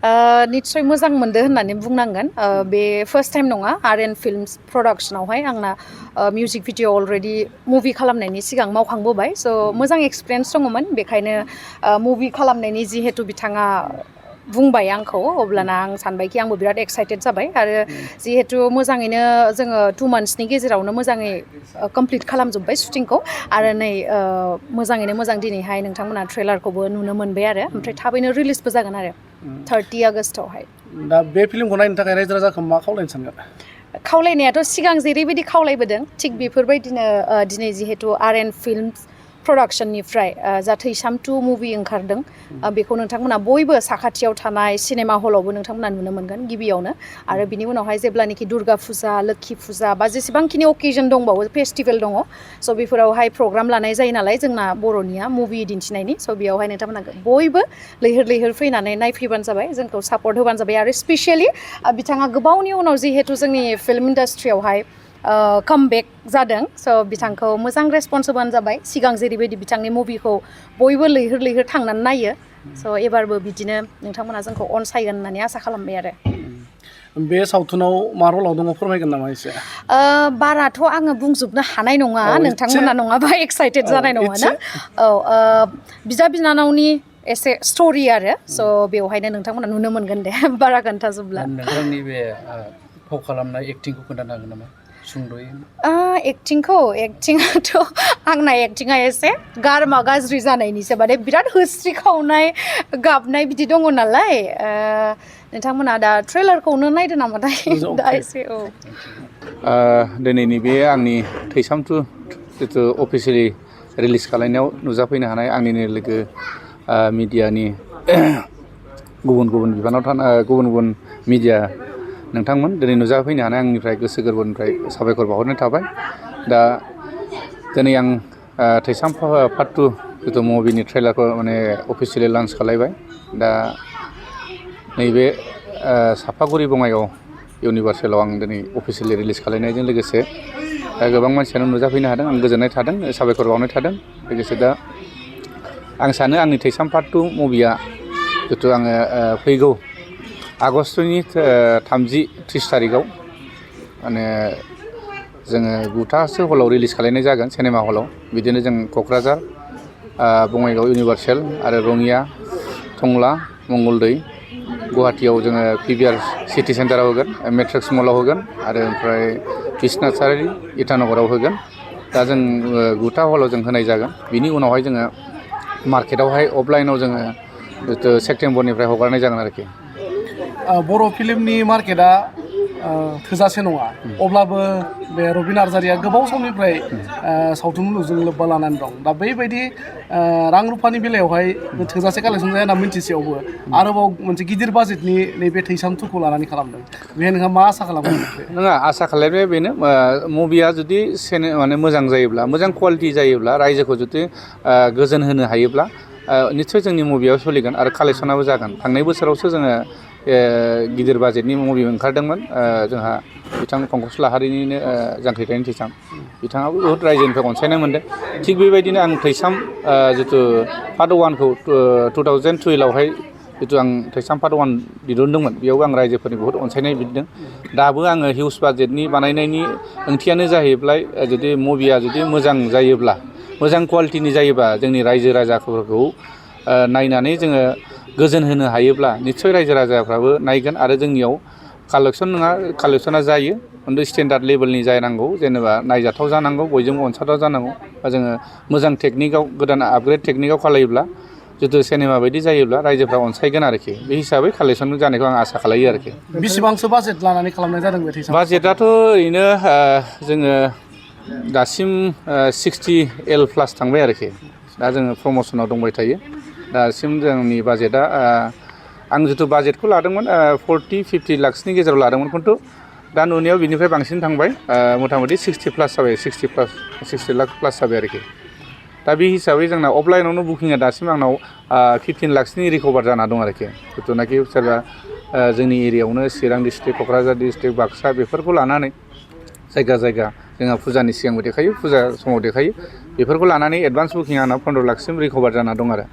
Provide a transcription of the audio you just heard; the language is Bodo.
निश्चय मोजां मोनदो होननानै बुंनांगोन बे फार्स्ट टाइम नङा आरएन फिल्म्स प्रडाक्शनावहाय आंना मिउजिक भिडिअ अलरेडि मुभि खालामनायनि सिगां मावखांबोबाय स' मोजां एक्सपिरियेन्स दङमोन बेखायनो मुभि खालामनायनि जिहेतु बिथाङा बुंबाय आंखौ अब्लाना आं सानबायखि आंबो बिराद एक्साइटेड जाबाय आरो जिहेतु मोजाङैनो जोङो 2 मान्थ्सनि गेजेरावनो मोजाङै कमप्लिट खालामजोब्बाय शुटिंखौ आरो नै मोजाङैनो मोजां दिनैहाय नोंथांमोना ट्रेलारखौबो नुनो मोनबाय आरो ओमफ्राय थाबैनो रिलिजबो जागोन आरो 30 आगस्टआवहाय दा बे फिल्मखौ नायनो थाखाय रायजो राजाखौ मा खावलायनो सानगोन खावलायनायाथ' सिगां जेरैबायदि खावलायबोदों थिग बेफोरबायदिनो दिनै जिहेतु आरएन फिल्म्स प्रडाक्शननिफ्राय जा थैसाम 2 मुभि ओंखारदों बेखौ नोंथांमोना बयबो साखाथियाव थानाय सिनेमा हलावबो नोंथांमोना नुनो मोनगोन गिबियावनो आरो बिनि उनावहाय जेब्लानोखि दुर्गा फुजा लोक्षि फुजा बा जेसेबांखिनि अकेजन दंबावो फेस्टिभेल दङ स' बेफोरावहाय प्रग्राम लानाय जायो नालाय जोंना बर'निया मुभि दिन्थिनायनि स' बेयावहाय नोंथांमोना बयबो लैहोर लैहोर फैनानै नायफैबानो जाबाय जोंखौ सापर्ट होबानो जाबाय आरो स्पेसियेलि बिथाङा गोबावनि उनाव जिहेतु जोंनि फिल्म इन्डास्ट्रियावहाय कामबेक जादों स' बिथांखौ मोजां रेसपन्स होबानो जाबाय सिगां जेरैबायदि बिथांनि मुभिखौ बयबो लैहोर लैहोर थांनानै नायो स' एबारबो बिदिनो नोंथांमोना जोंखौ अनसायगोन होननानै आसा खालामबाय आरो बे सावथुनाव मा रलाव दङ फोरमायगोन नामा एसे बाराथ' आङो बुंजोबनो हानाय नङा नोंथांमोना नङाबा एक्साइटेड जानाय नङा ना बिदा बिनानावनि एसे स्ट'रि आरो स' बेवहायनो नोंथांमोना नुनो मोनगोन दे बारा खोन्थाजोबला नोंथांनि बे फाव खालामनाय एक्टिंखौ खोन्थानो हागोन नामा सुंद'यै एक्टिङाथ' आंना एक्टिङा एसे गारमा गाज्रि जानायनिसो माने बिराद होस्रिखावनाय गाबनाय बिदि दङ नालाय नोंथांमोना दा ट्रेलारखौनो नायदो नामाथाय दा एसे दिनैनि बे आंनि थैसाम 2 जिथु अफिसियेलि रिलिज खालामनायाव नुजाफैनो हानाय आंनिनो लोगो मिडियानि गुबुन गुबुन बिबानाव थानाय गुबुन गुबुन मिडिया नोंथांमोन दिनै नुजाफैनो हानाय आंनिफ्राय गोसो गोरबोनिफ्राय साबायखर बावहरनाय थाबाय दा दिनै आं थैसाम पार्ट 2 जिथु मुभिनि ट्रेलारखौ माने अफिसियेलि लन्च खालामबाय दा नैबे सापागुरि बङाइगाव इउनिभार्सेलाव आं दिनै अफिसियेलि रिलिज खालामनायजों लोगोसे गोबां मानसियानो नुजाफैनो हादों आं गोजोननाय थादों साबायखर बावनाय थादों लोगोसे दा आं सानो आंनि थैसाम पार्ट 2 मुभिया जिथु आङो फैगौ आगस्टनि 30 थारिखआव माने जोङो 9थासो हलाव रिलिज खालामनाय जागोन सिनेमा हलाव बिदिनो जों क'क्राझार बङाइगाव इउनिभार्सेल आरो रङिया टंला मंगलदै गुवाहाटियाव जोङो पिभिआर सिटि सेन्टाराव होगोन मेट्रिक्स मलाव होगोन आरो ओमफ्राय बिश्नाथसारि इटानगराव होगोन दा जों 9था हलाव जों होनाय जागोन बिनि उनावहाय जोङो मार्केटावहाय अफलाइनाव जोङो सेप्तेम्बरनिफ्राय हगारनाय जागोन आरोखि बर' फिल्मनि मार्केटआ थोजासे नङा अब्लाबो बे रबिन नार्जारिया गोबाव समनिफ्राय सावथुन मुलुगजों लोब्बा लानानै दं दा बैबायदि रां रुफानि बेलायावहाय थोजासे कालेक्सन जाया होनना मिन्थिसेयावबो आरोबाव मोनसे गिदिर बाजेटनि नैबे थैसाम 2खौ लानानै खालामदों बेहाय नोंहा मा आसा खालामदों नङा आसा खालामनाया बेनो मुभिया जुदि माने मोजां जायोब्ला मोजां कुवालिटि जायोब्ला रायजोखौ जुदि गोजोन होनो हायोब्ला निस्सय जोंनि मुभियाव सोलिगोन आरो कालेक्सनाबो जागोन थांनाय बोसोरावसो जोङो गिदिर बाजेटनि मुभि ओंखारदोंमोन जोंहा बिथां पंकज लाहारिनिनो जांख्रिथायनि थैसाम बिथाङाबो बहुत रायजोनिफ्राय अनसायनाय मोनदों थिग बेबायदिनो आं थैसाम जिथु पार्ट 1खौ 2012आवहाय जिथु आं थैसाम पार्ट 1 दिरुनदोंमोन बेयावबो आं रायजोफोरनि बहुत अनसायनाय बिदों दाबो आङो हिउज बाजेटनि बानायनायनि ओंथियानो जाहैबाय जुदि मुभिया जुदि मोजां जायोब्ला मोजां कुवालिटिनि जायोबा जोंनि रायजो राजाफोरखौ नायनानै जोङो गोजोन होनो हायोब्ला निस्सय रायजो राजाफ्राबो नायगोन आरो जोंनियाव कालेक्सन नङा कालेक्सना जायो उन्दै स्टेन्डार्ड लेभेलनि जानांगौ जेनेबा नायजाथाव जानांगौ बयजोंबो अनसाथाव जानांगौ बा जोङो मोजां टेकनिकआव गोदान आपग्रेड टेकनिकआव खालायोब्ला जितु सिनेमा बायदि जायोब्ला रायजोफ्रा अनसायगोन आरोखि बे हिसाबै कालेक्सन जानायखौ आं आसा खालायो आरोखि बेसेबांसो बाजेट लानानै खालामनाय जादों बे थैसाम बाजेटआथ' ओरैनो जोङो दासिम 60L प्लास थांबाय आरोखि दा जोङो प्रमसनाव दंबाय थायो दासिम जोंनि बाजेटआ आं जिथु बाजेटखौ लादोंमोन 40-50 लाखसनि गेजेराव लादोंमोन खिन्थु दा नुनायाव बिनिफ्राय बांसिन थांबाय मथा मथि 60 प्लास जाबाय 60 लाख प्लास जाबाय आरोखि दा बे हिसाबै जोंना अफलाइनावनो बुकिंआ दासिम आंनाव 15 लाखसनि रिकभार जाना दं आरोखि जिथुनाखि सोरबा जोंनि एरियायावनो चिरां डिस्ट्रिक्ट क'क्राझार डिस्ट्रिक्ट बाक्सा बेफोरखौ लानानै जायगा जायगा जोंहा फुजानि सिगांबो देखायो फुजा समाव देखायो बेफोरखौ लानानै एडभान्स बुकिं आंनाव 15 लाखसिम रिकभार जाना दं आरो